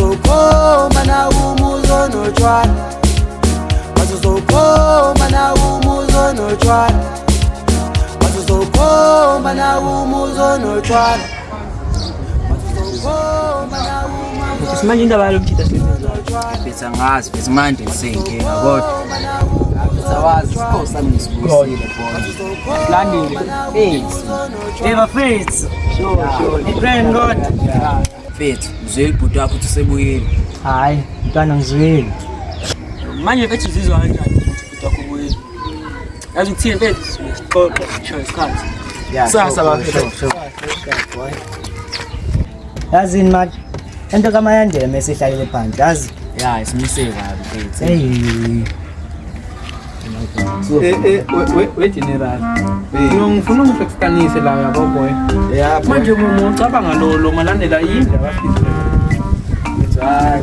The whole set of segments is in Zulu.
Bathi uzokhoma na umuzo notshwala. Bathi uzokhoma na umuzo notshwala. Bathi uzokhoma na umuzo notshwala. Bathi uzokhoma na umuzo Manje indaba yalo mjita silenza. Mfethu angazi mfethu manje ngiseyinkinga kodwa mfethu awazi isikho sami ngisibuyisile boy. Silandile mfethu. Hey bafethu. Sure sure. Ni-plan kodwa. Mfethu uzwile ibhuti wakho ukuthi usebuyile. Hayi, mntwana ngizwile. Manje mfethu uzizwa kanjani ukuthi ubhuti wakho ubuyile? Yazi ukuthini mfethu? Sixoxe sho isikhathi. Yeah, Sasa sure, bafethu. sure, sure. Yazini manje? Into kaMayandela mesihlalele phansi, yazi? Yeah, isimise kabi mfethu. Hey. We general. Mina ngifuna ungihlukanise la yabo boy. Yeah, boy. Manje uma ucabanga lo malandela yini la bafisi. Hayi,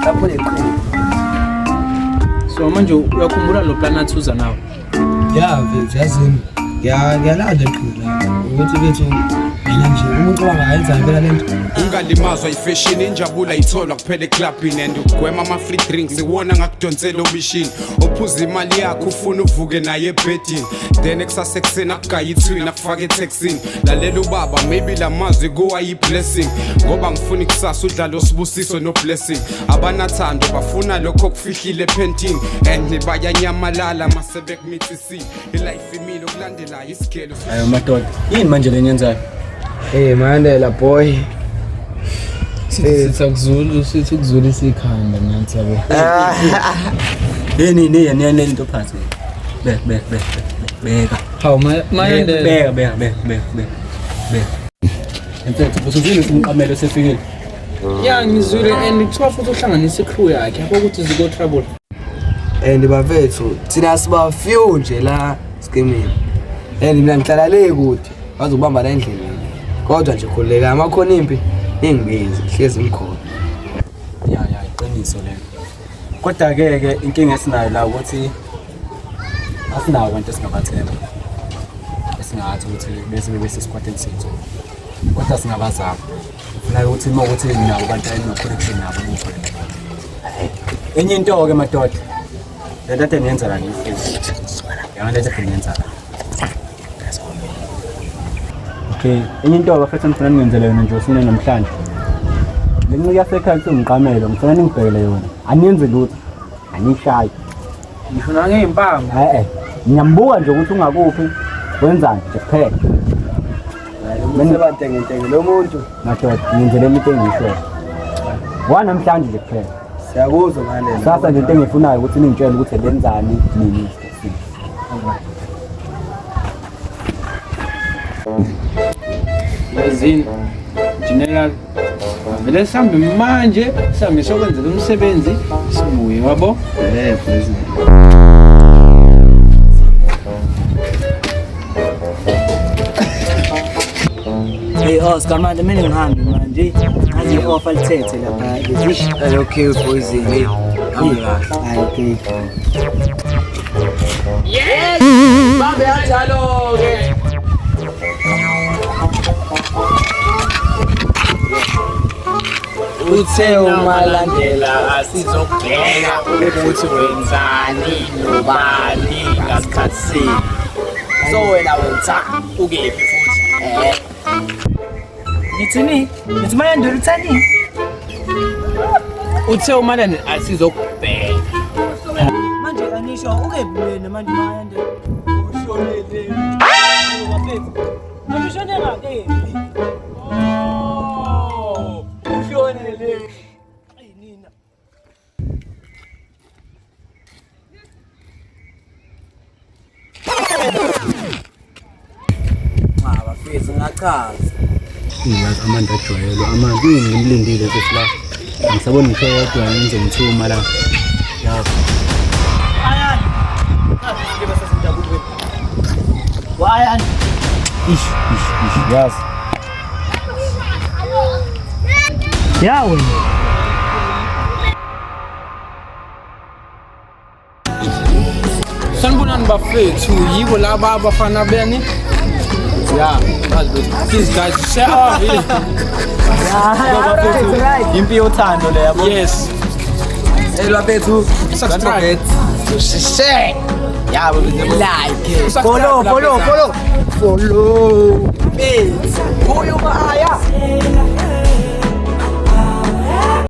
lapho neqhubu. So manje uyakhumbula lo plan athuza nawo. Ya mfethu yazini ngiyalanda iqhinga lakho ukuthi bethu mina nje umuntu owangayenza impela le nto. Ungalimazwa ifashion, injabulo ayitholwa kuphela eklabhini and ugwema ama-free drinks iwona ngakudonsela obishini ophuza imali yakho ufuna uvuke naye ebhedini, then ekusasa ekuseni akugaye ithwini akufake eteksini. Lalela ubaba, maybe la mazwi kuwa yi-blessing ngoba ngifuna ikusasa udlalo osibusiso no-blessing. Abanathando bafuna lokho okufihlile ephentini and bayanyamalala masebekumithisi ilife imile okulandelayo isigelo. Ayo madoda. Yini manje le niyenzayo? Hey Mandela boy. Sithi akuzulu sithi ukuzulisa ikhanda nansi yabo. Yini ni ni lento phansi. Beka beka beka beka. Hawu Mayandela. Beka beka beka beka beka. Beka. Mfethu usuzile umqamelo sefikile. Yeah, ngizwile and kuthiwa futhi uhlanganisa i-crew yakhe yabo ukuthi ziko trouble. And bafethu thina siba few nje la skimini. And mina ngihlala le kude bazobamba la endleleni. Kodwa nje khululeka amakhona impi ningibizi hlezi ngikhona. Ya iqiniso lelo. Kodwa ke ke inkinga esinayo la ukuthi asinawo abantu esingabathemba. Esingathi ukuthi bese bebe sesikwateni sethu. Kodwa singabazama. Ngifuna ukuthi uma ukuthi nabo abantu eno connection nabo nikhona. Enye into ke madoda. Le nto ade niyenza la ngiyifuna. Yabona le nto ade niyenza la. Okay, enye into bafethu ngifuna ningenzele yona nje usine namhlanje. Le nciki yasekhaya kuthiwa umqamelo, ngifuna ningibhekele yona. Aniyenzi lutho. Anishayi. Ngisho nangeyimpama. Eh. Ngiyambuka nje ukuthi ungakuphi, wenzani nje kuphela. Sebatengentenge lo muntu. Madoda, ngenzeleni into engiyishoyo. Wanamhlanje nje kuphela. Siyakuzwa Mandela. Sasa nje into engiyifunayo ukuthi ningitshele ukuthi lenzani nini. Yazini General vele sihambe manje sihambe sokwenzela umsebenzi sibuye wabo. Eh president. Hey Oscar manje mina ngihambe manje. Ngazi i-offer lithethe lapha. Lezish. Hey okay boys hey. Hambe kahle. Hayi okay. Bambe kanjalo ke. Uthe umalandela asizobheka ukuthi wenzani nobani ngasikhathi sini. So wena wenza ukephi futhi? Eh. Ngithini? Ngithi Mayandela uthani? Uthe umalandela asizokubheka. Manje anisho ukephi wena manje Mayandela? Ushonele. Hayi bafethu. Manje ushone ngakephi? Oh, ushonele. Ayi nina. Cha bafethu ngachaza. Yazi amandla ajwayelwe amanzi ngimlindile futhi la. Angisaboni ngisho yodwa ngizomthuma la. Yazi. Ayani. Nazi sasenjabulweni. Wayani. Ish ish ish yazi. Ya wena. Sanibonani bafethu, yibo laba abafana beni. Yeah, please guys share our video. Like. Impi yothando le yabo. Yes. Hey bafethu, Subscribe. To share. Yabo, like. Follow, follow, follow. Follow. Uyo maaya.